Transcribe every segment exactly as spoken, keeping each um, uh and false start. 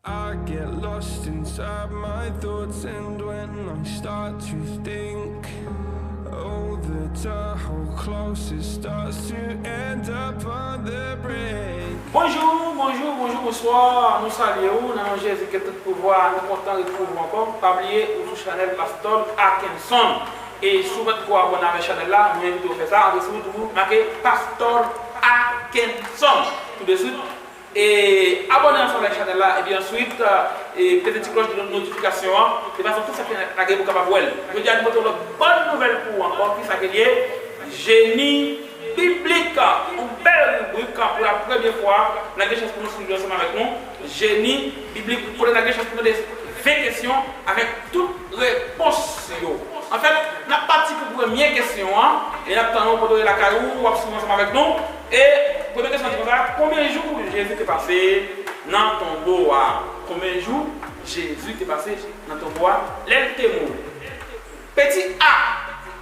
I get lost inside my thoughts, and when I start to think, oh, the tunnel closer starts to end up on the brink. Bonjou, bonjou, bonjou, bonswa. Nou salye w nan non Jezi ke tout pouvwa. Nou kontan retwouve w ankò. Pa bliye, ou sou chanèl Pastò Akenson. E si w poko abòne avèk chanèl la, mwen envite w fè sa. Antre sou YouTube, make Pastò Akenson. Toudeswit, e abòne ansanm avèk chanèl la, epi answit, e pete ti klòch de notifikasyon an, de fason tout sa ki lage pou w kapab wè l. Jodi a, nou pote yon lòt bòn nouvèl pou ou ankò, ki sa ke l ye? Jeni biblik, yon bèl ribrik, pou la premye fwa, n a gen chans pou nou swiv li ansanm avèk nou. Jeni biblik, kote n a gen chans pou tande ven kesyon avèk tout repons yo. Anfèt, n ap pati pou premye kesyon an, e n ap tann ou kote w ye lakay ou, w ap swiv ansanm avèk nou. E premye kesyon an di konsa, konbyen jou Jezi te pase nan tonbo a? Konbyen jou Jezi te pase nan tonbo a lè l te mouri? Peti A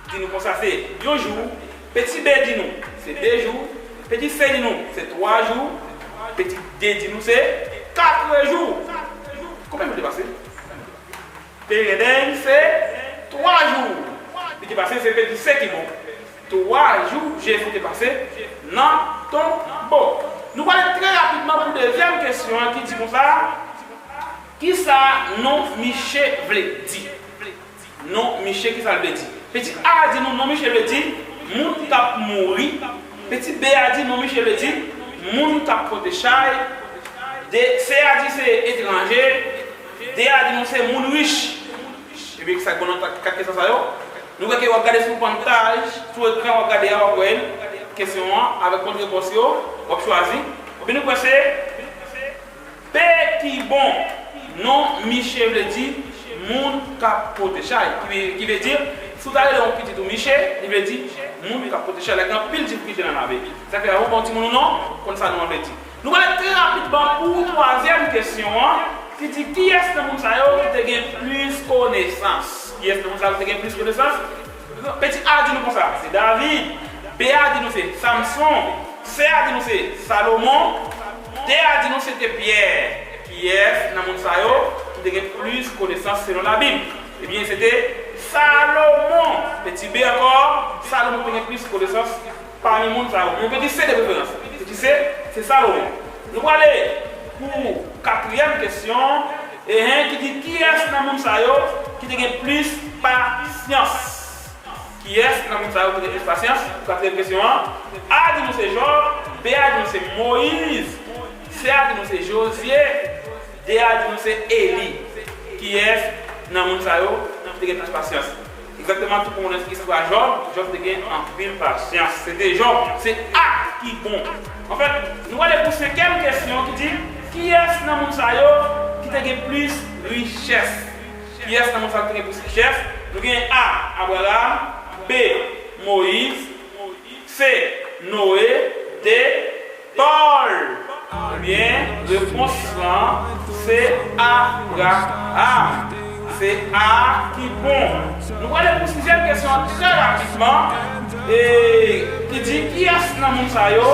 di nou konsa se yon jou, peti B di nou se de jou, peti C di nou se twa jou, peti D di nou se kat jou. Konbyen jou te pase? Peren dèy se twa jou. Li te pase, se peti C ki bon. Twa jou Jezi te pase nan tonbo. Nou prale trè rapidman pou dezyèm kesyon an ki di konsa, kisa non Miche vle di? Non Miche, kisa l vle di? Peti A di nou non Miche vle di moun k ap mouri. Peti B a di non Miche vle di moun k ap pote chay. De, C a di se etranje. D a di nou se moun rich. Ebyen, kisa k bon nan kat kesyon sa yo? Nou kwè ke w ap gade sou pantaj, sou ekran w ap gade a, w ap wè l, kesyon an, avèk bon repons yo, w ap chwazi. Ebyen, nou kwè se P ki bon. Non Miche vle di moun k ap pote chay. Ki, ki vle di, si w ta rele yon pitit ou Miche, li vle di moun k ap pote chay la, gen anpil difikilte nan lavi. Sa fè, ou ba yon timoun ou non, konn sa non an vle di. Nou prale trè rapidman pou twazyèm kesyon an, ki di, kiyès nan moun sa yo ki te gen plis konesans? Kiyès nan moun sa yo ki te gen plis konesans? Peti A di nou konsa, se David. B a di nou se Samson. C a di nou se Salomon. D a di nou se te Pyè. Kiyès nan moun sa yo ki te gen plis konesans selon Labib? Ebyen, se te Salomon. Peti B ankò, Salomon te gen plis konesans pami moun sa yo. Yon peti C de preferans. Peti C, se Salomon. Nou prale pou katriyèm kesyon, ehen, ki di, kiyès nan moun sa yo ki te gen plis pasyans? Kiyès nan moun sa yo ki te gen plis pasyans? Pou katriyèm kesyon an, A di nou se Jòb, B a di nou se Moyiz, C a di nou se Jozye, D a di nou se Eli. Kiyès nan moun sa yo ki te gen plis pasyans? Egzakteman tou kòm istwa Jòb, Jòb te gen anpil pasyans. Se te Jòb, se A ki bon. Anfèt, nou prale pou senkyèm kesyon ki di, kiyès nan moun sa yo ki te gen plis richès? Kiyès nan moun sa yo ki te gen plis richès? Nou gen A, Abraram, B, Moyiz, C, Noe, D, Pòl. Ebyen, repons lan se Abraram. Se A ki bon. Nou prale pou sizyèm kesyon an trè rapidman. E ki di, kiyès nan moun sa yo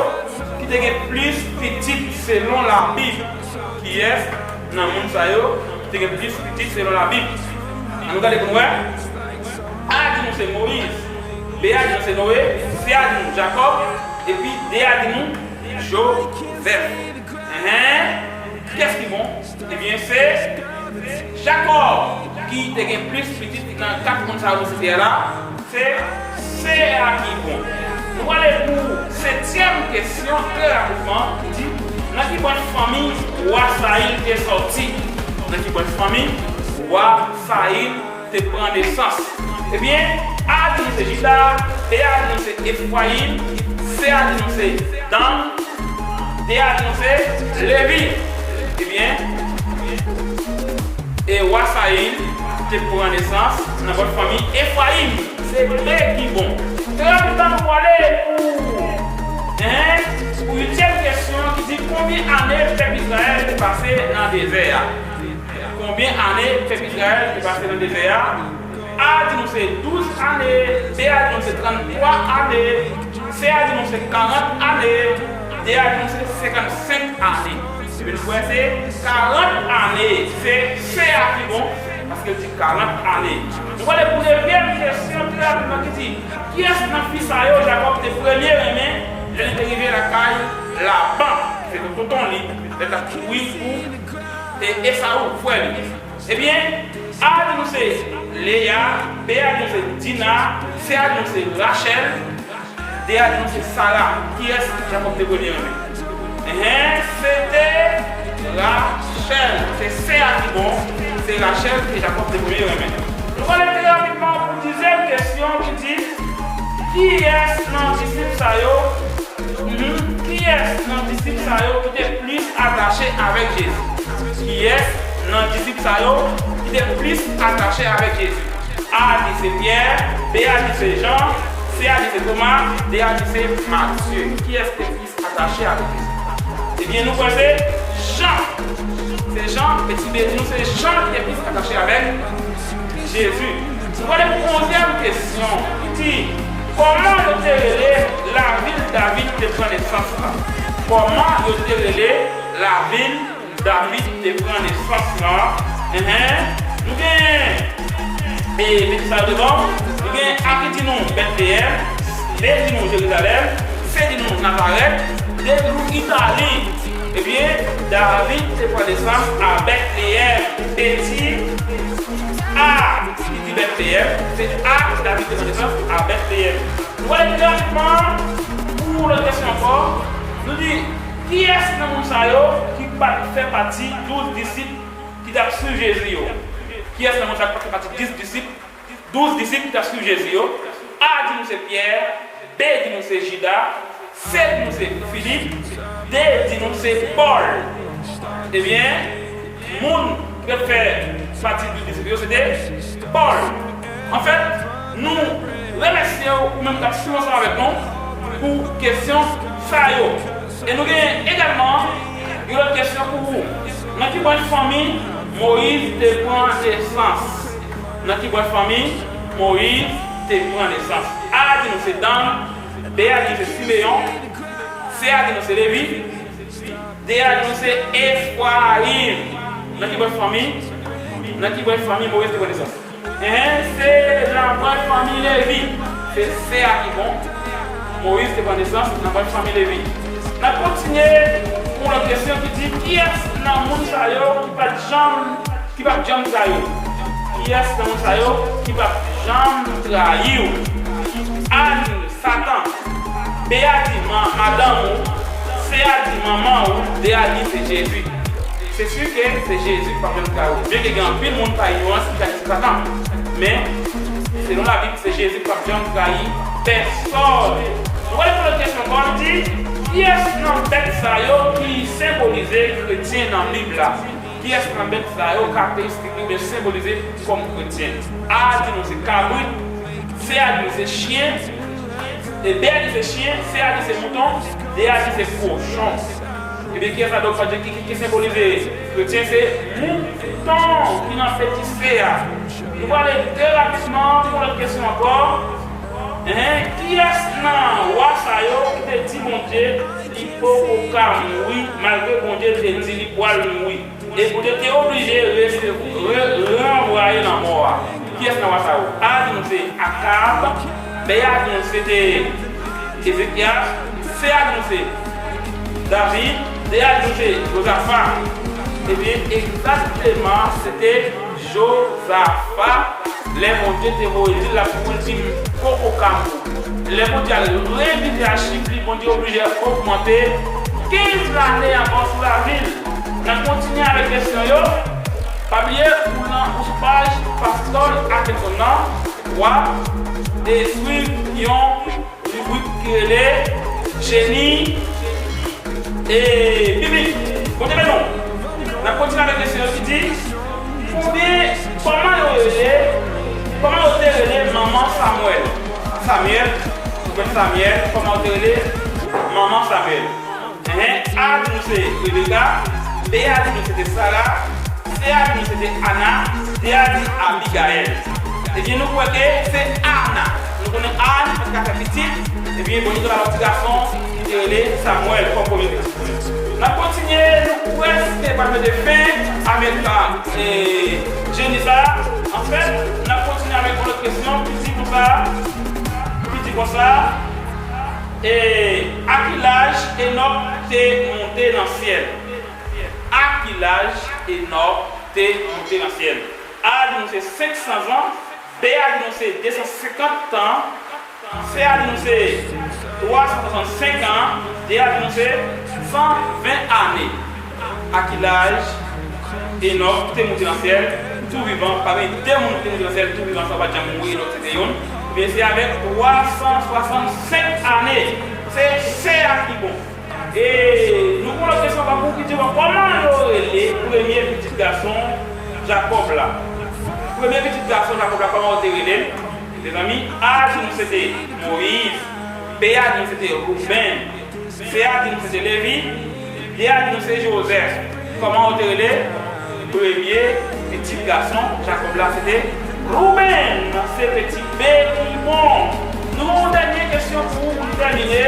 ki te gen plis pitit selon Labib? Kiyès nan moun sa yo ki te gen plis pitit selon Labib? Ann nou gade pou n wè. A di nou se Moyiz, B a di nou se Noe, C a di nou Jakòb, epi D a di nou Jozèf. Enhen, kiyès ki bon? Ebyen, se Jakòb ki te gen plis pitit nan kat moun sa yo nou site a la. Se C a ki bon. Nou prale pou setyèm kesyon trè rapidman, ki di, nan ki branch fanmi wa Sayil te sòti? Nan ki branch fanmi wa Sayil te pran nesans? Ebyen, A di nou se Jida, B a di nou se Efrayim, C a di nou se Dan, D a di nou se Levi. Ebyen, e wa Sayil te pran nesans nan branch fanmi Efrayim. Se B ki bon. Trè rapidman nou prale pou, enhen, pou uityèm kesyon ki di, konbyen ane pèp Izrayèl te pase nan dezè a? Konbyen ane pèp Izrayèl te pase nan dezè a? A di nou se douz ane, B a di nou se tranntwa ane, C a di nou se karant ane, D a di nou se senkannsenk ane. Nou wè se karant ane, se se a ki bon, paske l di karant ane. Nou prale pou dezyèm kesyon trè rapidman ki di, kiyès nan fi sa yo Jakòb te premye renmen lè li te rive lakay Laban, ki se te tonton li, lè l t ap kouri pou e Esaou, frè li? Ebyen, A di nou se Leya, B a di nou se Dina, C a di nou se Rachèl, D a di nou se Sara. Kiyès Jakòb te premye renmen? Enhen, se te Rachèl. Se C a ki bon, se Rachèl ke Jakòb te premye renmen. Nou prale trè rapidman pou dizyèm kesyon ki di, kiyès nan disip sa yo Mhm. Kiyès nan disip sa yo ki te plis atache avèk Jezi? Kiyès nan disip sa yo ki te plis atache avèk Jezi? A di se Pyè, B a di se Jan, C a di se Toma, D a di se Matye. Kiyès te plis atache avèk Jezi? Ebyen, nou kwè se Jan. Se Jan, e ti B di nou se Jan ki te plis atache avèk Jezi. Nou prale pou onzyèm kesyon ki di, kòman yo te rele lavil David te pran nesans la? Kòman yo te rele lavil David te pran nesans la? Enhen. Nou gen, e, mete sa yo devan. Nou gen A ki di nou Betleyèm, B di nou Jerizalèm, C di nou Nazarèt, D di nou Itali. Ebyen, David te pran nesans a Betleyèm. Peti A ki di Betleyèm, se A David te pran nesans a Betleyèm. Nou prale trè rapidman pou lòt kesyon ankò. Nou di, kiyès nan moun sa yo ki pa t fè pati douz disip ki t ap swiv Jezi yo? Kiyès nan moun sa yo ki pa t fè pati dis disip, douz disip ki t ap swiv Jezi yo? A di nou se Pyè, B di nou se Jida, C di nou se Filip, D di nou se Pòl. Ebyen, moun ki t ap fè pati douz disip yo, se te Pòl. Anfèt, nou remèsye w, ou menm k ap swiv ansanm avèk nou, pou kesyon sa yo. E nou genyen egalman yon lòt kesyon pou ou. Nan ki branch fanmi Moyiz te pran nesans? Nan ki branch fanmi Moyiz te pran nesans? A di nou se Dan, B a di nou se Simeyon, C a di nou se Levi, D a di nou se Efrayim. Nan ki branch fanmi? Nan ki branch fanmi Moyiz te pran nesans? Enhen, se nan branch fanmi Levi. Se C a ki bon. Moyiz te pran nesans nan branch fanmi Levi. N ap kontinye pou yon lòt kesyon ki di, kiyès nan moun sa yo ki pa t janm, ki p ap janm trayi w? Kiyès nan moun sa yo ki p ap janm trayi w? A di nou Satan. B a di ma-, madanm ou, C a di manman ou, D a di se Jezi. Se si ke se Jezi k p ap janm trayi w. Byen ke gen anpil moun pa inyowans ki ka di se Satan. Men, selon Labib, se Jezi k p ap janm trayi pèsòn. Nou prale pou lòt kesyon ankò, li di, kiyès nan bèt sa yo ki senbolize kretyen nan Bib la? Kiyès nan bèt sa yo karakteristik li oubyen senbolize kòm kretyen? A di nou se kabrit, C a di nou se chen, e B a di se chen, C a di se mouton, D a di se kochon. Ebyen, kiyès la donk pa di ki, ki, ki senbolize kretyen? Se mouton ki nan feti C a. Nou prale trè rapidman pou lòt kesyon ankò. Enhen, kiyès nan wa sa yo ki te di Bondye li poko ka mouri, malgre Bondye te di li pral mouri? E Bondye te oblije resevwa, re-, ranvwaye lanmò a. Kiyès nan wa sa yo? A di nou se Akab, B a di nou se te Ezekyas, C a di nou se David, D a di nou se Jozafa. Ebyen, egzakteman, se te Jozafa. Lè Bondye te voye di l la pou l di m poko ka mouri. Lè Bondye al revide achiv li, Bondye oblije ogmante kenz lane ankò sou lavi l. N ap kontinye avèk kesyon yo. Pa bliye, ou nan, ou sou paj Pastòl Atkinson nan, w ap e swiv yon ribrik ki rele Jeni e Biblik. Bondye beni w. N ap kontinye avèk kesyon yo ki di, konbyen, kòman yo rele, kòman yo te rele manman Samwèl? Samyèl, ou konn Samyèl, kòman yo te rele manman Samyèl? Enhen, A di nou se Rebeka, B a di nou se te Sara, C a di nou se te Ana, D a di Abigayèl. Ebyen, nou kwè ke se Ana. Nou konnen Ana pa t ka fè pitit, ebyen, Bondye te ba l yon ti gason ki te rele Samwèl kòm premye pitit. N ap kontinye, nou prèske pral mete fen avèk, e, jeni sa a. Anfèt, n ap kontinye avèk yon lòt kesyon ki di konsa, ki di konsa, e, a ki laj Enòk te monte nan syèl? A ki laj Enòk te monte nan syèl? A di nou se senk san zan, B a di nou se de san senkant tan, C a di nou se twa san swasannsenk an, D a di nou se san ven ane. A ki laj Enòk te monte nan syèl tou vivan? Pa gen de moun ki te monte nan syèl tou vivan san pa t janm mouri, Enòk se te youn. Men se avèk twa san swasannsenk ane. Se C a ki bon. E nou pran lòt kesyon ankò pou ki di nou kòman yo rele premye pitit gason Jakòb la. Premye pitit gason Jakòb la, kòman yo te rele l? Mezanmi, A di nou se te Moyiz, B a di nou se te Wouben, C a di nou se te Levi, D a di nou se Jozèf. Kòman yo te rele? Premye pitit gason Jakòb la se te Wouben, se te ti B ki bon. Nou gen yon dènye kesyon pou ou pou n tèmine.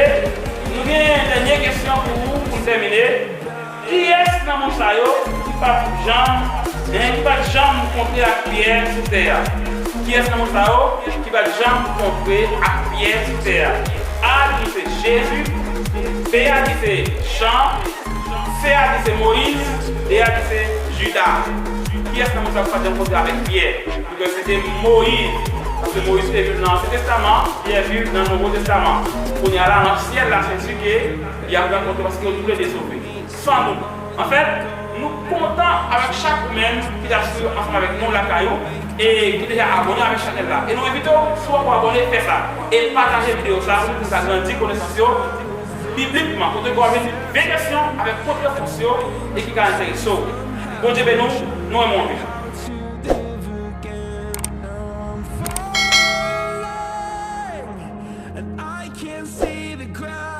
Nou gen yon dènye kesyon pou ou pou n tèmine. Kiyès nan moun sa yo ki pa t janm, en, ki pa t janm kontre ak Pyè sou tè a? Kiyès nan moun sa yo ki pa t janm kontre ak Pyè sou tè a? A di se Jezi, B a di se Jan, C a di se Moyiz, D a di se Jida. Kiyès nan moun sa yo ki pa t janm kontre avèk Pyè? Paske se te Moyiz. Paske Moyiz te viv nan Ansyen Testaman, Pyè viv nan Nouvo Testaman. Kounye a la, nan syèl la, se si ke y ap rankontre paske yo toulède sove. San dout. Anfèt, nou kontan avèk chak ou menm ki t ap swiv ansanm avèk nou lakay ou e ki deja abòne avèk chanèl la. E nou envite w, si w poko abòne, fè sa. E pataje videyo sa a pou sa grandi konesans yo biblikman. Kote ke w ap jwenn vye kesyon avèk kontrebons yo e ki ka enterese w. Bondye beni w, nou renmen w anpil. And I can't see the ground.